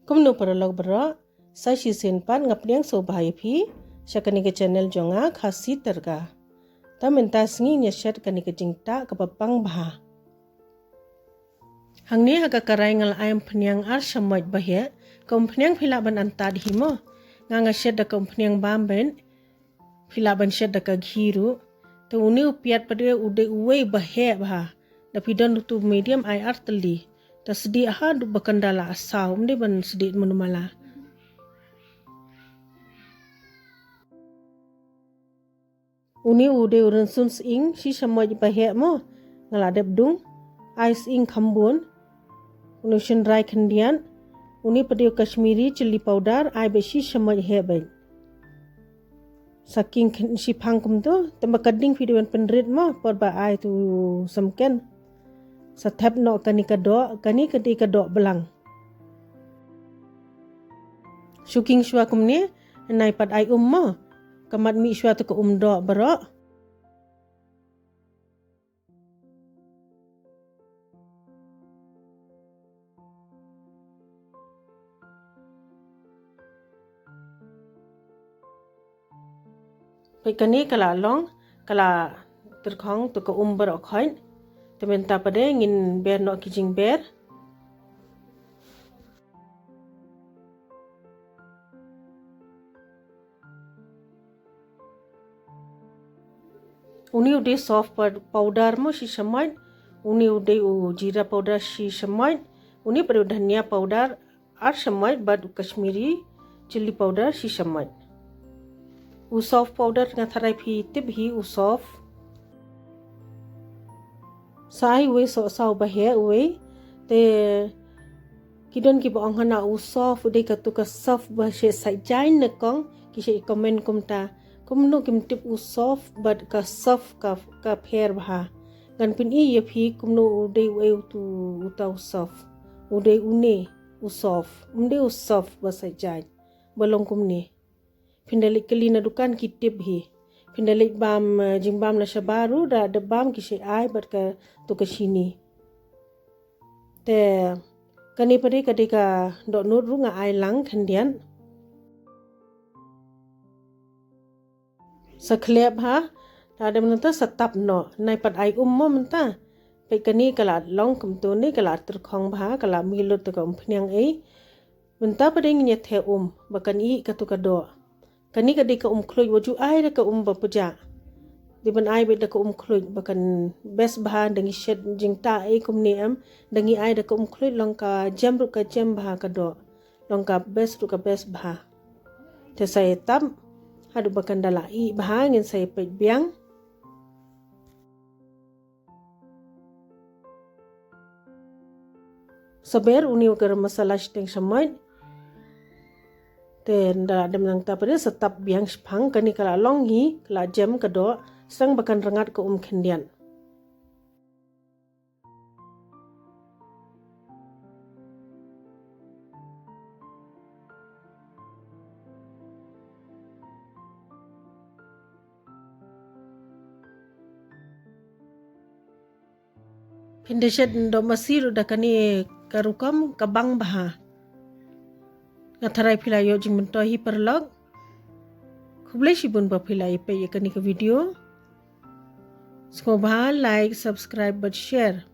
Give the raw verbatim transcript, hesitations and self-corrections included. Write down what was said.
Kumno paralok baroh, sa shisien pat nga pdiang sngewbha ïa phi sha kane ka channel jong nga, Khasi Terga. Te mynta sngi ngin ïa shet kane ka jingktah kaba pang bha. Hangne ha ka karai nga la ai umphniang ar shamoit ba heh. Ka umphniang phi lah ban antad hi mo. Nga nga shet da ka umphniang bam beit. Phi lah ban shet da ka ghi ruh. Te une u piat pat de u dei uwei ba heh bha. Da phi don utu medium ai ar tylli. Te sdieh haduh ba kan da la saw, ym dei ban sdieh mano mala. Une u dei u rynsun sying shi shamoit ba heh mo. Nga la dep dung. Ai sying kham bun. Une u shynrai khyndiat. Une pat de u Kashmiri chilli powder, ai beit shi shamoit, heh beit. Sa king khin-, shiphang kumto, te ba ka ding phi dei ban pynrit mo, por ba ai tu samken. Sa thep noh kane ka doh, kane ka dei ka doh blang. Shu king shuwa kumne, nai pat ai um mo. Ka mad mih shuwa tu ka um doh baroh. Peit kane ka la long, ka la tyrkhong tu ka um baroh khoit. Te mynta pat de ngin ber noh ki jingber. Une u dei sof pa-, powder mo shi shamoit, une u dei u jeera powder shi shamoit, une pat u dhania powder ar shamoit bad u Kashmiri chilli powder shi shamoit. U sof powder nga tharai phi tip hi u sof. Sa ai uwei soh saw ba heh uwei. Te ki don kiba ong hana u sof u dei katu ka sof ba shait sait jaiñ ne kong, ki shait comment kumta. Kumno kim tip u sof bad ka sof ka, ka pher bha. Ngan pyni ïa phi kumno u dei uwei utu uta u sof. U dei une u sof. Um dei u sof ba sait jaiñ. Ba long kumne. Phin da leit kylli na dukan ki tip hi. Phin da leit bam, eh, jingbam na shabar ruh da dep bam ki shait ai bad katu ka shini. Te kane pat de ka dei ka dohnud ruh nga ai lang khyndiat. Sa khlep ha, da dep nangta sa tap noh, nai pat ai um mo mynta. Peit kane ka la long kumto ne ka la tyrkhong bha, ka la mih lut tu ka umphniang ei. Mynta pat de ngin ïa theh um, ba kan ih katu ka doh. Kane ka dei ka um khluit, wat ju ai da ka um ba pjah. Dei ban ai beit da ka um khluit, ba kan best bha da ngi shet jingktah ei kumne em, da ngi ai da ka um khluit long ka jem ruh ka jem bha ka doh. Long ka best ruh ka best bha. Te sa ïa tap, haduh ba kan da la ih bha ngin sa ïa peit biang. Sa ber une u garam masala shiteng shamoit. Te nda la dem nangta pat de sa tap biang shiphang, kane ka la long hi, ka la jem ka doh, sdang ba kan rngat ka um khyndiat. Phin da shet doh masi ruh da kane ka rukom ka bang bha. Nga tharai phi la ïoh jingmyntoi hi paralok. Khublei shibun ba phi la ïa peit ïa kane ka video. Sngewbha like, subscribe bad share.